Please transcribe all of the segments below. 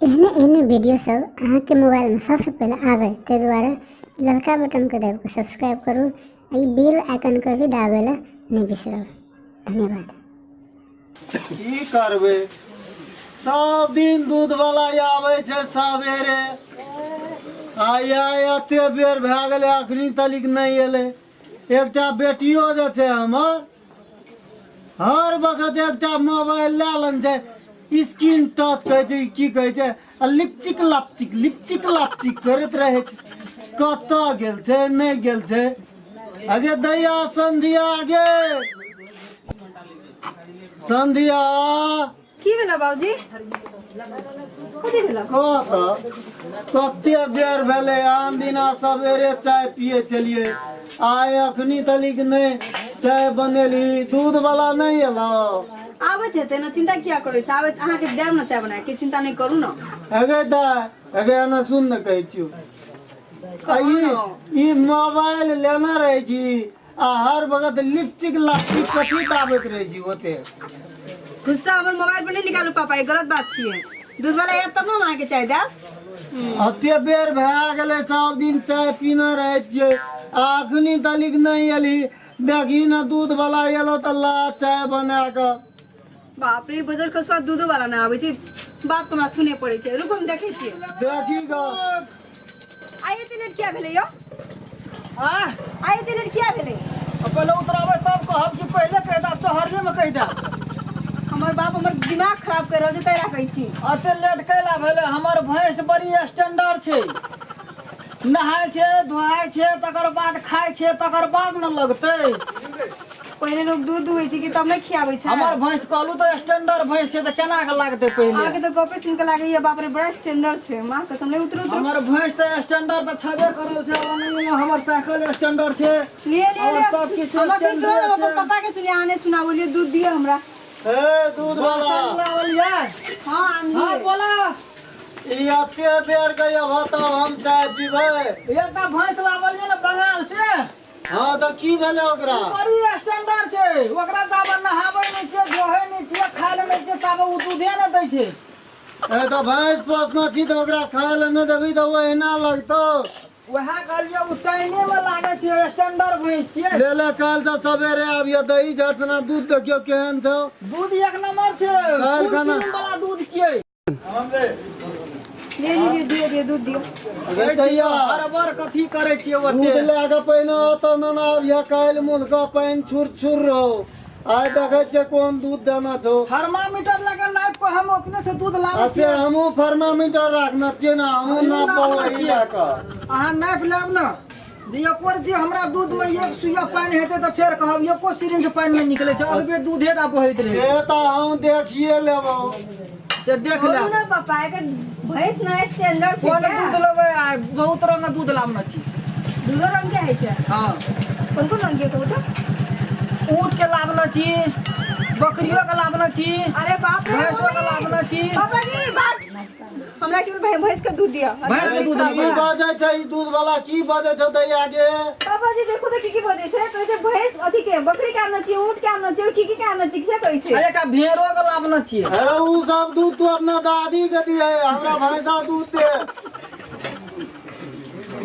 एहने एहने वीडियो सब अहाँके मोबाइलमे सबसँ पहिले आबै, ताहि दुआरे ललका बटनके दाबि कऽ सब्सक्राइब करू आ ई बेल आइकनके भी दाबै लए नहि बिसरब। धन्यवाद। की करबै, सब दिन दूध वाला आबै छै सवेरे, आइ आइ एते बेर भए गेलै अखनी तलिक नहि एलै। एकटा बेटियो जे छै हमर, हर वक्त एकटा मोबाइल लए लन छै, स्क्रीन टच कहै छै की कहै छै, आ लिपचिक लापचिक लिपचिक लापचिक करैत रहै छै। कतऽ गेल छै नहि गेल छै। अगे दैया संध्या, गे संध्या। की भेलो बाबूजी? कथी भेलो? कह तऽ कते बेर भेलै, आन दिना सवेरे चाय पिए छलियै, आइ अखनी तलिक नहि चाय बनेली। दूध वाला नहि एलो? आबैत हेतै ने, चिंता किया करै छै? आबैत, अहाँके देब ने चाय बना के, चिंता नहि करू ने। अगे दाय, अगे एना सुन ने, कहै छियौ आ कहू ई ने। ई मोबाइल लेना रहै छी आ हर वक्त लिपस्टिक लापस्टिक कथी दाबैत रहै छी ओते? गुस्सा हमर मोबाइल पर नहीं निकालू पापा, ई गलत बात छियै। दूध वाला आयत तब ने हम अहाँके चाय देब। एते बेर भए गेलै, सब दिन चाय पीने रहै छियै, आ अखनी तलिक नहि एली। देखी ने, दूध वाला एलो तऽ ला चाय बना कऽ। बाप रे, बजर खसुआ, दूधो वाला ना आबै छै, बाप के हमरा सुने पड़ै छै। रुकू, हम देखै छियै। देखी गऽ। आइ एते लेट किया भेलै यौ? आ आइ एते लेट किया भेलै? पहिले उतराबै तब कहब कि पहिले कहि देब, चहरले में कहि देब। हमर बाप हमर दिमाग खराब कर रहल छै, तैरा कहै छी। एते लेट कैला भेलै? हमर भैंस बड़ी स्टैंडर्ड छै, नहाय छै धोआय छै तकर बाद खाय छै, तकर बाद न लगतै। पहिले लोग दूध दुहै छै कि तब नहि खियाबै छै? हमर भैंस कहलू तऽ स्टैंडर्ड भैंस छै, तऽ केना के लागतै पहिले? अहाँके तऽ गपे सुनि कऽ लागैया, बाप रे, बड़ा स्टैंडर्ड छै, माँ कसम। नहि उतरू, उतरू। हमर भैंस तऽ स्टैंडर्ड तऽ छबे करल छै, ओनाहियो हमर साइकिल स्टैंडर्ड छै। लिए लिए और लिए। सब किछु हमर फिर स्टैंडर्ड तुरंत छै। अपन पापा के सुनिए, अहाँ नहि सुनाबू। लिए, दूध दिअ हमरा। ए दूध वाला। लावल ये? हाँ, आनलियै। हाँ, बोला। ई एते बेर के अबह तब हम चाय पीबै? एकटा भैंस लावल ये ने बंगाल से। हाँ, तऽ की भेलै ओकरा? बड़ी स्टैंडर्ड छै, ओकरा ताबे नहाबै नहि छियै, धोए नहि छियै, खाय लए नहि छियै, ताबे ओ दूधे नहि दै छै। ए तऽ भैंस पोसने छी तऽ ओकरा खाय लए नहि देबही तऽ ओ एना लगतौ। वएह कहलियै, ओ टाइमे मे लागै छै, स्टैंडर्ड भैंस छियै। ले ले, काल्हि से सवेरे आबियो, दही झट सना दूध देखियो केहन छौ। दूध एक नंबर छै। काल्हि फुल खाना। क्रीम वाला दूध छियै। लिए लिए लिए, दिअ दिअ, दूध दिअ। अगे दैया, हर कथी करै छियै दूध ओते? लए कऽ पहिने ओतऽ नेने आबिह, काल्हि मुँहके पानि छुर छुर रहो, आइ देखै छियै कोन दूध देना छौ। थर्मामीटर लगा नापि कऽ हम अपने से दूध लाबै आ से छियै। हमहूँ थर्मामीटर राखने छियै ने, हमहूँ नापब ओही लए कऽ। अहाँ नापि लेब ने जे एको रत्ती हमरा दूध में एक सुइया पानि हेतै तऽ फेर कहब। एको सिरिंज पानि नहि निकलै छै, अगबे दूधे टा बहैत रहै। से तऽ हम देखिए लेबौ। से देख बोलू लेब। ने पापा, एकर भैंस न स्टैंडर्ड छै। कोन क्या? दूध लेबै? आ बहुत रंग के दूध लाबने छी। दूधो रंग के होइ छै? हाँ। कोन कोन रंग के, कहू तऽ? ऊँट के लाबने छी, बकरियो के लाबने छी। अरे बाप रे! भैंसो के मम्मी! लाबने छी। पापा जी, बात हमरा केवल भैंस के दूध दिअ। भैंस के दूध की लेबै? बाजै छै ई दूध वाला? की बाजै छौ दैया गे? पापा जी, देखो तऽ की की बजै छै। कहै छै भैंस अथी के, बकरी के आनने छी, ऊँट के आनने छी और की की के आनने छी, से कहै छै। आ एकटा भेड़ो के लाबने छियै। अरे उ सब दूध तू अपना दादी के दिहे, हमरा भैंसा दूध दे।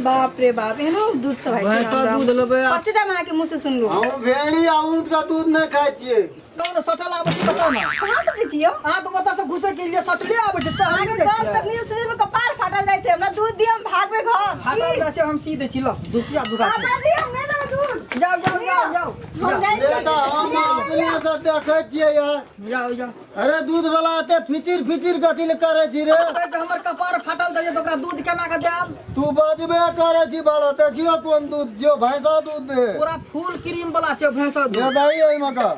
बाप रे बाप, एहनो दूध सब होइ छै? भैंसा दूध लेबै आ फर्स्ट टाइम अहाँके मुँह से सुनलहुँ। हम भेड़ी आ ऊँट के दूध नहि खाइ छियै। तब ने सटल आबै छै कतऽ ने? कहाँ सटै छी यौ? अहाँ तऽ ओतऽ से घुसै के लिए सटले आबै छै, चढ़ले अहाँके जाइ गप छियै। तखनी सुनै पर कपार फाटल जाइ छै। हमरा दूध दिअ, हम भागबै घर। फाटल जाइ छै, हम सी दै छी, ल दुसिया दुका छै। पापा जी, हम नहि देबै दूध। जाउ जाउ जाउ जाउ। हम जाइ ले छी। तऽ हम अपने से देखै छियै यार। जाउ जाउ। अरे दूध वाला, एते फिचिर फिचिर कथी ले करै छी रे? कहै छै हमर कपार फाटल जाइ छै, तऽ ओकरा दूध केना के देब? तू बजबे करै छी बड़ा, देखियो कोन दूध जो, भैंसा दूध दे। पूरा फुल क्रीम वाला छै भैंसा दे दूध। दही ओहिमे का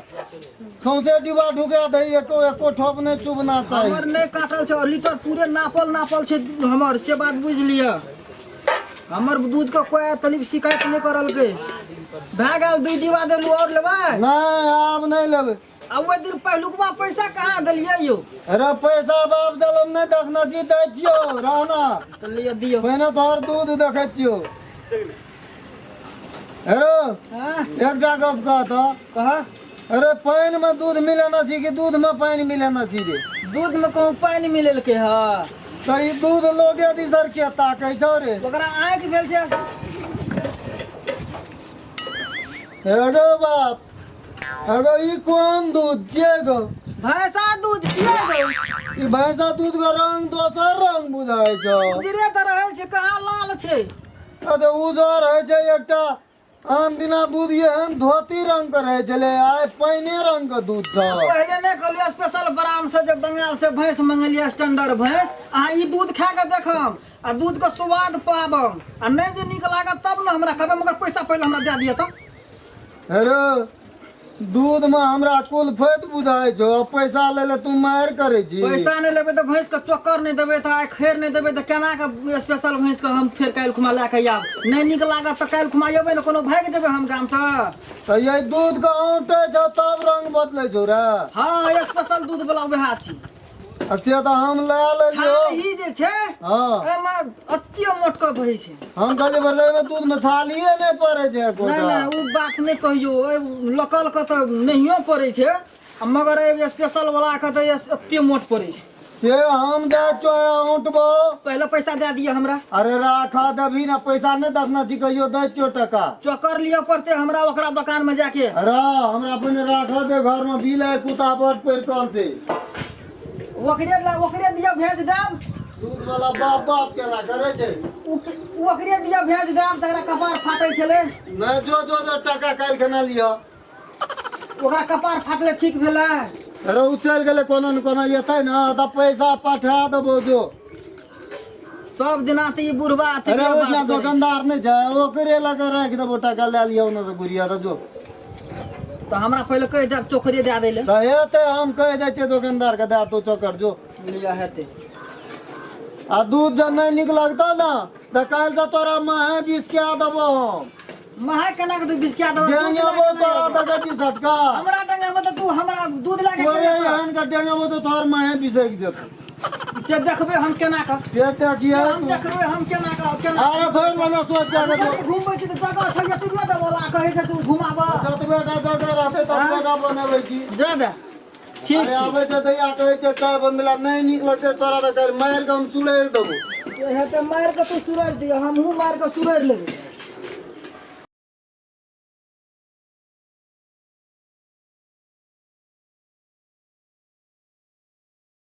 सौंसे डिब्बा ढुका दही, एको एको ठोप नहि चुभना चाही। हमर नहि काटल छै, लीटर पूरे नापल नापल छै हमर, से बात बुझि लिअ। हमर दूध के कोई तनिक शिकायत नहि करलकै। भए गेल, दुई डिब्बा देलू, और लेबै? नहि, आब नहि लेबै। आ ओहि दिन पहिलुकवा पैसा कहाँ देलियै यौ? अरे पैसा बाप जलम नहि देखने छी, दै छियौ रहना। तऽ लिअ, दियौ। पहिने तोहर दूध देखै छियौ। हेरो। हाँ? एकटा गप कह तऽ। कह। अरे पानि में दूध मिलेना छी कि दूध में पानि मिलेना छी रे? दूध में कहूँ पानि मिलेलकै हँ? तऽ ई दूध लोगे दिसर के ताकै छौ रे? ओकरा आँखि भेल छै। एगो बाप, एगो ई कोन दूध छियै गो? भैंसा दूध छियै गो। ई भैंसा दूध के रंग दोसर रंग बुझाइ छौ। उजरे तऽ रहै छै, कहाँ लाल छै? अरे उजर होइ छै एकटा। आन दिना दूध एहन धोती रंग के रहै छलै, आइ पानिए रंग के दूध छौ। पहिले नहि कहलियै स्पेशल ब्रांड से जे बंगाल से भैंस मंगेलियै, स्टैंडर्ड भैंस। अहाँ ई दूध खा के देखम आ दूध के स्वाद पाबम, आ नहि जे नीक लागत तब ने हमरा कहबै, मगर पैसा पहिले हमरा दए दिअ तऽ। अरे दूध में हमरा कुलफत बुझाइ छौ, पैसा ले ले तू मारि करै छी। पैसा नहि लेबै तऽ भैंस के चक्कर नहि देबै तऽ आइ खैर नहि देबै तऽ केना के स्पेशल भैंस के हम फेर काल्हि खुमा लए के आयब? नहि नीक लागत तऽ काल्हि खुमा अयबै ने, कोनो भागि जेबै हम गाम से? तऽ ये दूध के औंटै छौ तब रंग बदलै छौ रे? हँ, स्पेशल दूध वाला वएह छी। आ से तऽ हम लए लेलियौ। छालही जे छै, एहिमे अत्य मोटका भै छै। हम कहलियै बरसाइ में दूध में छालिए नहि पड़ै छै एको। नहि नहि, ओ बात नहि कहियौ। एहि लोकल के तऽ नहियो पड़ै छै, आ मगर एहि स्पेशल वाला के तऽ एते मोट पड़ै छै। से हम जाइ छियौ औंटबो। पहिले पैसा दए दिअ हमरा। अरे राखा देबही ने पैसा? नहि देखने छी कहियो दै छियौ टका? चोकर लिअ पड़तै हमरा ओकरा दोकान में जाके। अरे हमरा पहिने राखऽ दे, घर में बिल है, कुत्ता बड़ पड़ि रहल छै। ओकरे ला ओकरे दिअ भेज देब। दूध वाला बाप बाप केना करै छै? ओकरे दिअ भेज देब जकरा कपार फाटै छलै। नहि, जो जो जो, टका काल्हि खेना लिअ। ओकरा कपार फाटले ठीक भेलै? अरे ओ चलि गेलै, कोनो ने कोनो एतै ने तऽ पैसा पठा देबो, जो। सब दिना तऽ ई बुढ़बा अथी अरे के बात ओहिना करै छै। दोकानदार नहि छै, ओकरे लग राखि देबो, टका लए लिअ ओने से गुड़िया तऽ जो। तऽ हमरा पहिले कहि देब चोकरे दए दै लए। तऽ हेतै, हम कहि दै छियै दोकानदार के, दए तू चोकर, जो। लिअ, हेतै। आ दूध जब नहि नीक लगतौ ने तऽ काल्हि से तोरा माहे बीस के देबो हम। महा केना के तू बिस्किया देबो? दूध लए डेंगेबो के नहि तोरा अयबो। देखै छी सटका। हमरा डेंगेबो तऽ तू हमरा दूध लए के तोरे केना एतऽ? एहन के डेंगेबो तऽ तोहर माहे बिसकि जेतौ। से देखबै हम केना के। से देखिए से हम देखबै हम केना के केना। अरे भरि वाला सोच के जब घुमबै छी तऽ जगह छै एतबे डबोला, कहै छै तू घुमाबऽ। जतबे टा जगह रहतै ततबे टा बनेबै की? जा दे, ठीक अरे छै। आबै छै तऽ कहै छै चाय बनबै ला, नहि नीक लगतै तोरा तऽ काल्हि मारि कऽ हम सुलरि देबो। हेतै, मारि कऽ तू सुररि दिअ, हमहूँ मारि कऽ सुररि लेबै।